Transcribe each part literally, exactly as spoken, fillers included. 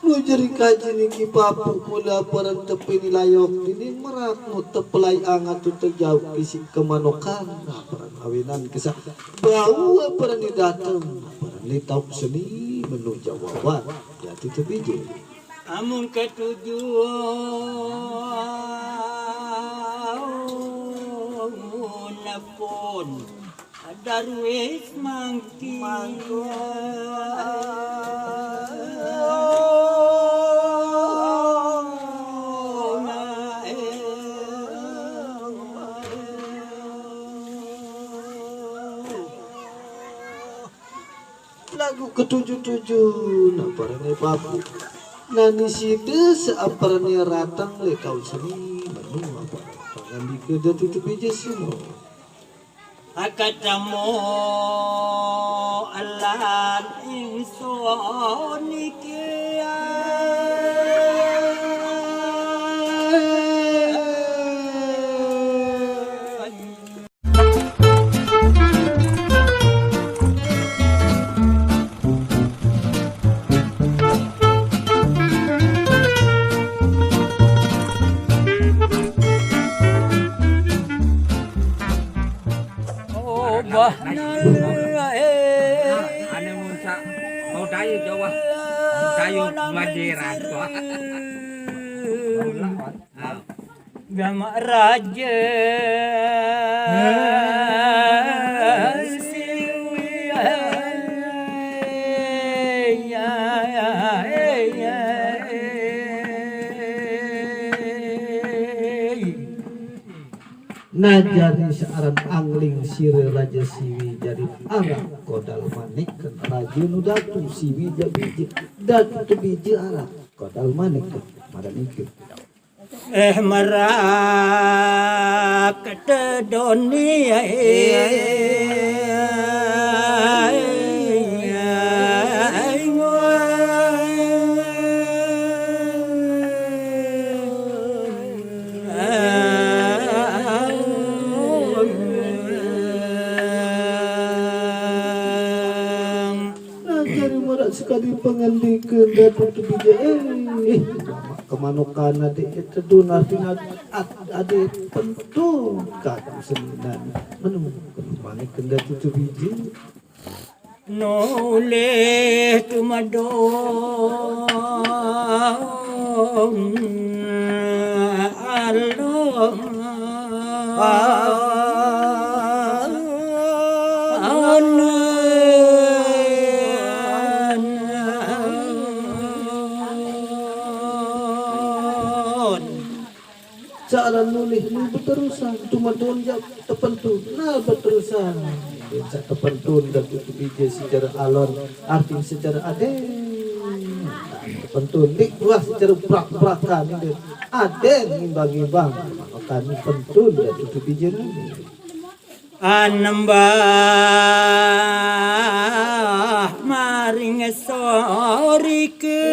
Mujur kaji niki papu mula aparan tepini layok dini merak nu tepelai angat tu terjauh kisik kemanokan aparan awinan kisah bau aparan ni dateng aparan ni tauk seni menu jawaban jati tebije. Amun ketujuh nepun Darwis mangkin. Lagu ketujuh-tujuh, naparane papu. Nani sida seaparane ratang le taun seni, menu aparan pangandika Datu Tebija sino. Akatamo alan ingsun niki. Obah nalai. Ane muncak mau dayu Jawa, dayu Madura. Gamak raja. Nah, jari searan angling sira Raja Siwi jari arang kodal manik raja nu datu Siwi jabija datu tebija arang kodal manik madan iku. Eh, merak tedoni. Nah, jari merak sekadi pangandika Datu Tebija, eh, gamak kemanokan ade teduh artina ade pentun kadu seninan. Menu kemane kenda Datu Tebija. Nolih tumadon alon. Cara nulih ni beterusan, tumadon ja tepentun, nah beterusan. Sa tepentun Datu Tebija secara alon, artin secara aden. Tepentun, dik buah secara brak-brakan ni. Aden ngimbang-ngimbang, maka kami pentun Datu Tebija ni. Anembah maring sorike.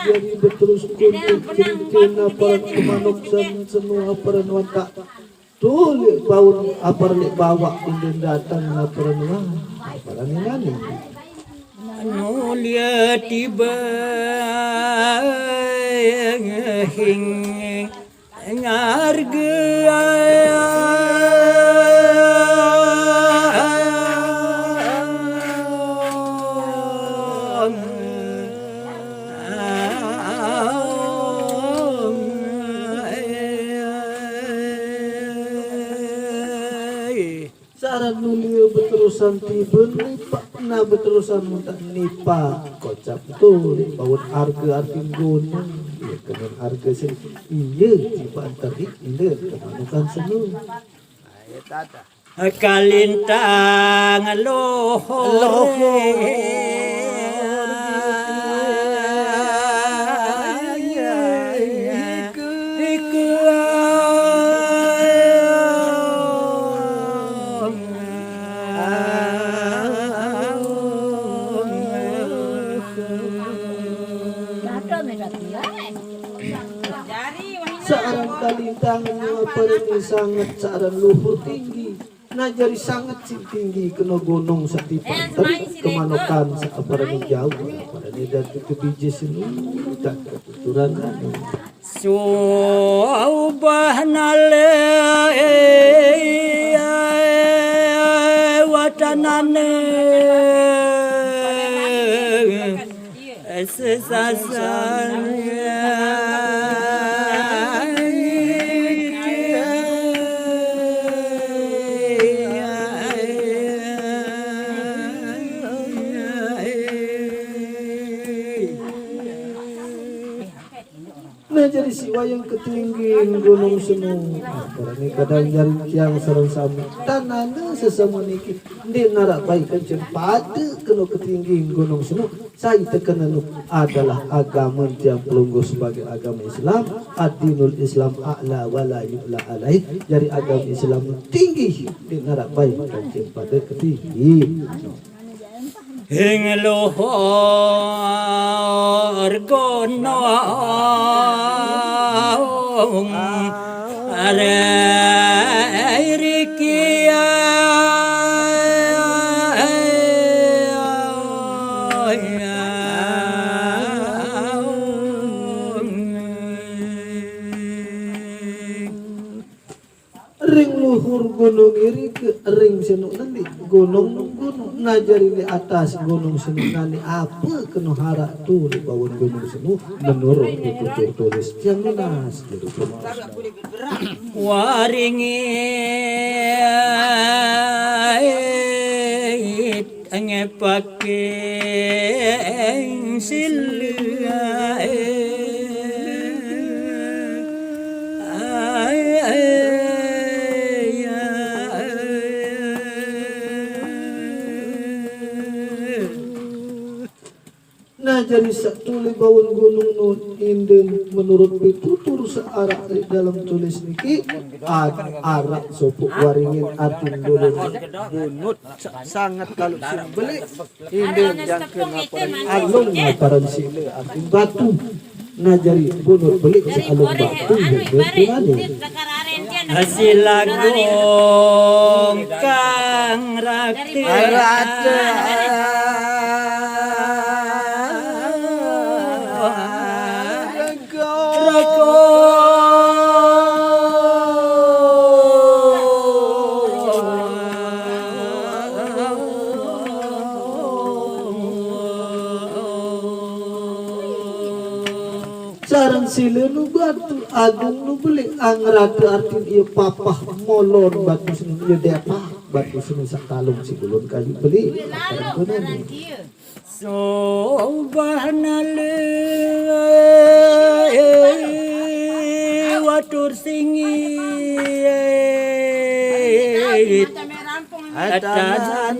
Jadi beterus kuntik kena paran kemanuk dan semua paran watak. Tulik baun apar lik bawak indin datang laparan wah. Laparan inani. Anu lia tiba hing ngarga. Saran nulia beterusan tiba nipak na beterusan muntak nipak kocap tu baun arga arti guna. Ia kena arga sing iya tiba antarik inda kemanukan senu. Kalintang loho. Loho. Lintang nu aparani sanget saaran luhur tinggi. Nah, jari sanget sing tinggi kena gunung satipan terik kemanokan saaparani jauh, aparani datu tebije senu, tak ketuturan anu. Subhanallah, watanane. Sesasar. Nah, jari si wayang ketinggian gunung senu. Nah, barani kadang jari tiang sareng sami. Tanana sesama niki. Ndeq naraq baik kencen pade keno ketinggian gunung senu. Sai tekenen adalah agame tiang pelungguh sebagai agame Islam. Ad-dinul Islam a'la wa la yu'la alaih. Jari agame Islam tinggi. Ndeq naraq baik kencen pade ketinggian. Ing luhur gunung are riki. Ring luhur gunung irike ring senu nani gunung, gunung. Nah, jari leq atas gunung senu nani ape keno araq tu leq bawon gunung senu menurut pitutur tulis tiang nunas jari pemaos. Waringe ngepake sila. Nah, jari saq tuli bawon gunung nun inden menurut pitutur saq araq leq dalem tulis niki, ad-, araq sopoq waringin artin dulun bunut saq sanget kaloq siq beleq. Inden jangke ngaparan alung ngaparan sile artin batu. Nah, jari bunut beleq saq alung batu inden tunane. Hasil lagung kang rate. Rate. Sareng silenu batu, agungnu beleq, angrate artin ie papah, molon batu senu ie depaq, batu senu saq talung siq bulun kayu beleq, laparan gunane. Subhanallah, watur singit. Atan.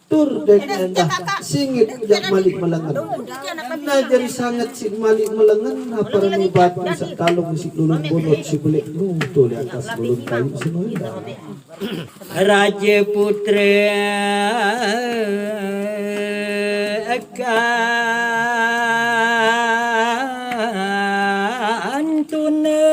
Tur dait endah singit jaq maliq melengen. Nah, jari sanget siq maliq melengen, aparani batu saq talung siq dulun bunut siq beleq nu tuli atas dulun kayu senu endah. Raja Putra Kantuna.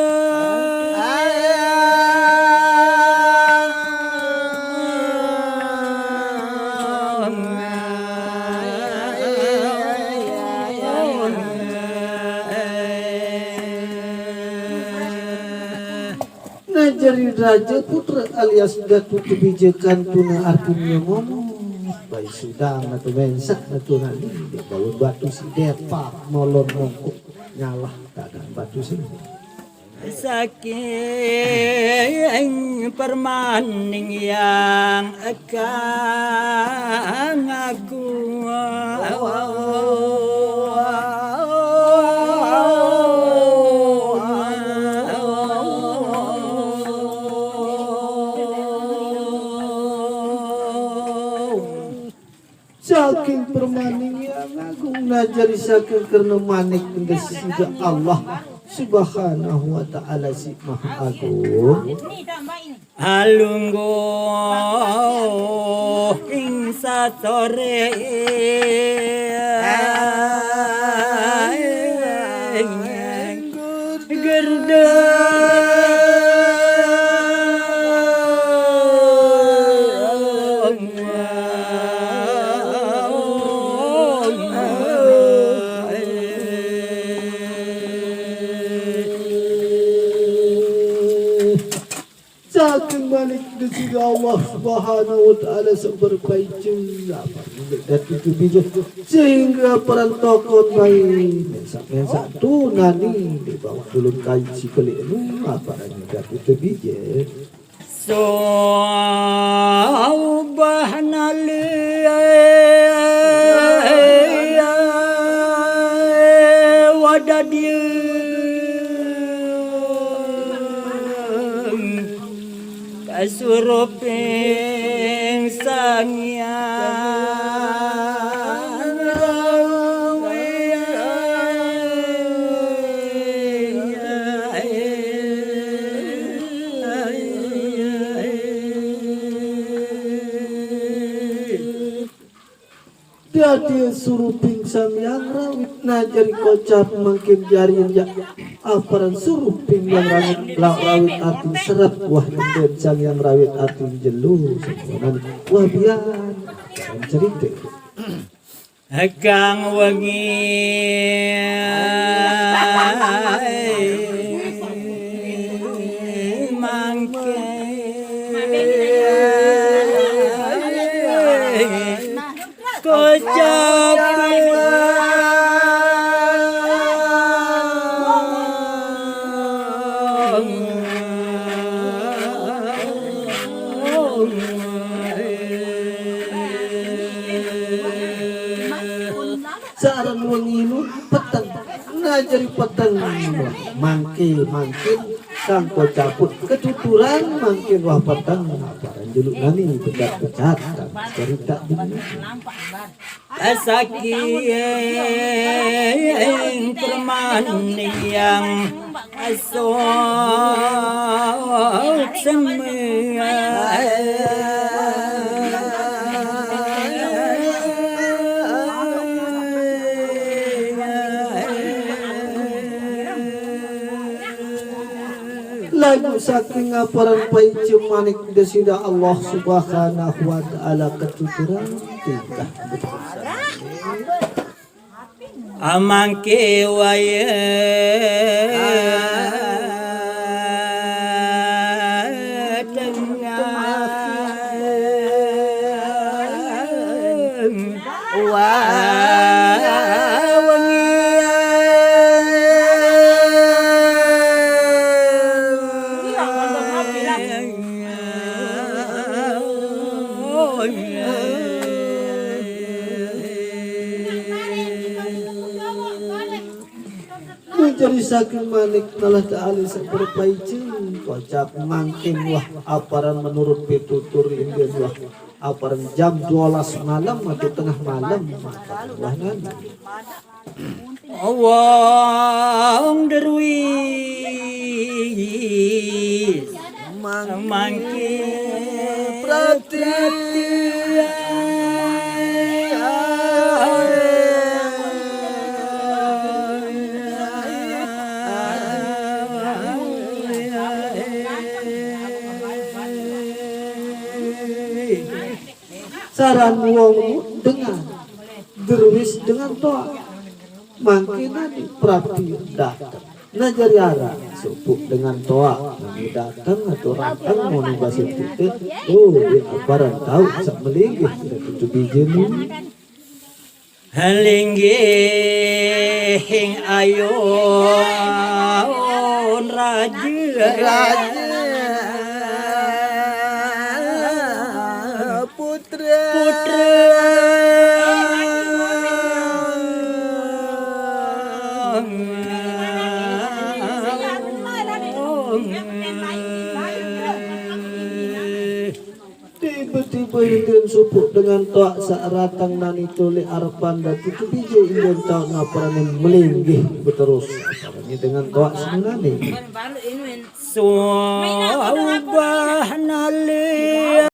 Nah, jari Raja Putra alias Datu Tebije Kantuna artine momot. Bai sudang natu mensaq natu nani, ndeq bawon batu siq depaq, molon mongkok nyalah kadang batu sing. Saking permaning yang kang agung. Saking permaning yang agung, nah, jari saking kerna manik Deside Allah, Subhanahu wa Ta'ala si Maha Agung. Alungguh ing sasore Saking manik Desida Allah Subhanahu wa Ta'ala sabar paice, apa nunjuk Datu Tebije, sehingga paran tokon bae mensak-mensak tunani di bawah dulun kai si pelik nu, apa nunjuk Datu Tebije. Sobah nale wadadie kasuruping Sang Hyang Rawi. Dadi suruping Sang Hyang Rawit, nah jari kocap mangkin jari enjak aparan suruping Hyang Rawit, la-, Rawit ati serep, wah enden Sang Hyang Rawit ati jelo, semuanan wah bian aparan cerita. Kang wengi mangke kocap. Saran wengi nu peteng, ngajari peteng. Mangke, mangkin Sang Kocaput ketuturan, mangkin wah peteng. Aparan juluk nani pecat-pecat, cerita dunia. Saking permaniang sok semua. Lagu saking aparan paice manik Desida Allah Subhanahu wa Ta'ala ketuturan tingkah. Amangke waya tengah wa wengi. Menjadi saking manik Allah Ta'ala sabar paice, kocap mangkin wah aparan menurut pitutur India wah aparan jam dua belas malam atau tengah malam, aparan wah nani. Wong derwis mangke prati. Saran wong dengan derwis dengan toa. Mangke nani prati dateng. Nah jari arang supuk dengan toa. Nani dateng atau rateng mau nubah sentite. Oh, dia aparan tahu sak melinggih kita tutup bijenu. Linggihing ayun raja. Raja putra. Putra. Tiba-tiba Inggih supuk dengan toak sak ratang nani tolek arepan datu tu bije inggih taun ngaparane melinggih beterus. Ini dengan toak sing nani. Subah nali